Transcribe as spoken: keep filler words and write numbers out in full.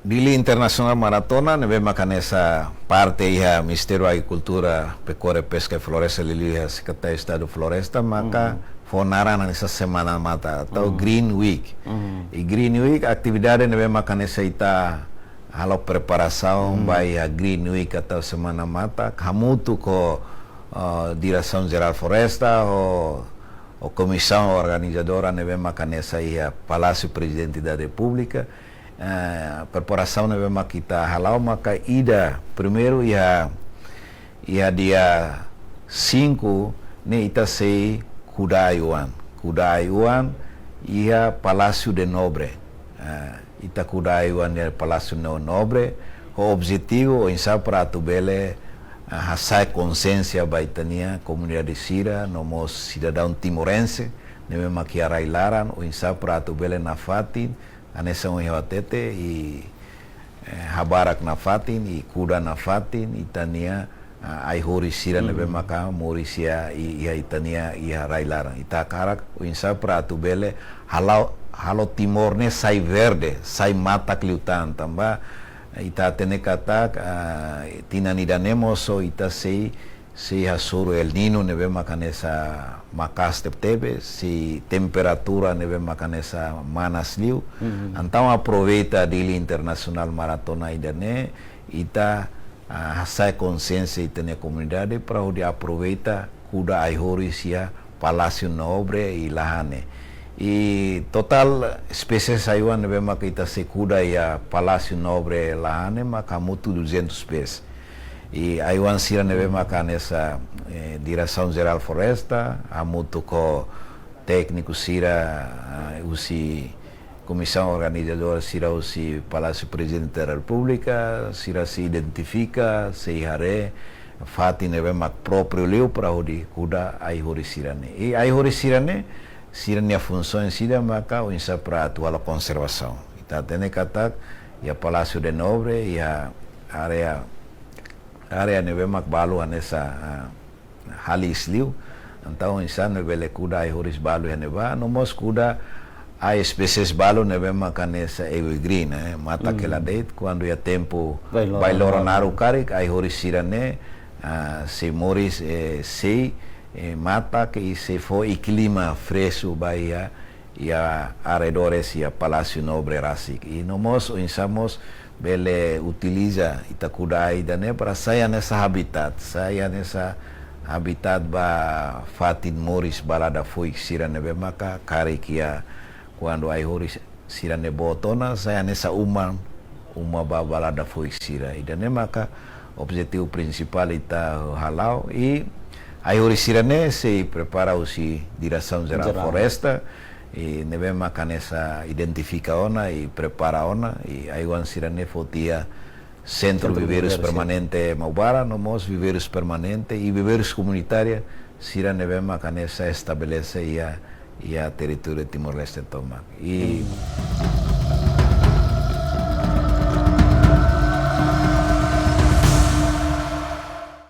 Dili Internasionál Maratona ne'ebé maka hanesan parte iha Ministériu Agrikultura, Pekuária, Peska i Floresta, liuliu iha Sekretáriu Estadu Floresta, maka fó naran hanesan Semana Mata atau Green Week. I Green Week atividade ne'ebé maka hanesan ita halo preparasaun ba iha Green Week atau Semana Mata, hamutuk ho, eh, Diresaun Jerál Floresta, ho, ho komisaun organizadora ne'ebé maka hanesan iha Palásiu Prezidente da Repúblika. Eh, preparasaun ne'ebé maka ita hala'o maka ida, primeiru iha, iha dia sinku ne'e ita sei kuda ai-oan. Kuda ai-oan iha Palácio de Nobre. Eh, ita kuda ai-oan iha Palácio no-, Nobre, ho objetivu oinsá para atu bele, eh, hasa'e konsiénsia ba ita-nia komunidade sira, no mós sidadaun timorense ne'ebé maka iha rai-laran, oinsá para atu bele nafatin, hanesan ohin ha'u hatete, i, eh, habarak nafatin, i kuda nafatin ita-nia, ah, ai-horis sira ne'ebé maka moris iha, i, iha ita-nia, iha rai-laran. Ita hakarak oinsá para atu bele halo, halo Timor ne'e sai verde, sai matak liután, tanba ita hatene katak, ah, tinan ida-ne'e mós ita sei sei hasoru El Niño ne'ebé maka hanesan maka'as tebetebes, sei temperatura ne'ebé maka hanesan manas liu. Entaun aproveita Dili Internasionál Maratona ida-ne'e, ita, ah, hasa'e konsiénsia ita-nia komunidade para hodi aproveita kuda ai-horis iha Palácio Nobre i Lahane. I totál espésies ai-oan ne'ebé maka ita sei kuda iha Palácio Nobre Lahane maka hamutuk duzentos espésies. I ai-oan sira ne'ebé maka hanesan, eh, Diresaun Jerál Floresta, hamutuk ho tékniku sira, ah, husi komisaun organizadora sira husi Palásiu Prezidente da Repúblika, sira sei identifika, sei haree fatin ne'ebé mak própriu liu para hodi kuda ai-horis sira-ne'e. I ai-horis sira-ne'e, sira-nia funsaun sira maka oinsá para atu halo konservasaun. Ita hatene katak iha Palácio de Nobre, iha área, área ne'ebé mak balu hanesan, ah, halis liu. Entaun oinsá ne'e bele kuda ai-horis balu iha ne'ebá, no mós kuda ai-espésies balu ne'ebé maka hanesan evergreen, eh, matak hela de'it, kuandu iha tempu bailoro, bailoro naruk karik, ai-horis sira-ne'e, ah, sei moris, eh, sei, eh, matak i sei fó i klima fresku ba iha, iha arredores iha Palácio Nobre rasik. I no mós oinsá mós bele utiliza ita kuda ai ida-ne'e para sai hanesan habitat, sai hanesan habitat ba fatin moris balada-fuik sira ne'ebé maka karik iha kuandu ai-horis sira-ne'e boot ona, sai hanesan uma, uma ba balada-fuik sira. Ida-ne'e maka objetivu prinsipál ita hala'o, i ai-horis sira-ne'e sei prepara husi Diresaun Jerál Floresta, i ne'ebé maka hanesan identifika ona i prepara ona, i ai-oan sira-ne'e foti iha Sentru Viveirus Permanente Maubara, no mós Viveirus Permanente i Viveirus Komunitária sira ne'ebé maka hanesan estabelese iha, iha territóriu Timor-Leste tomak. I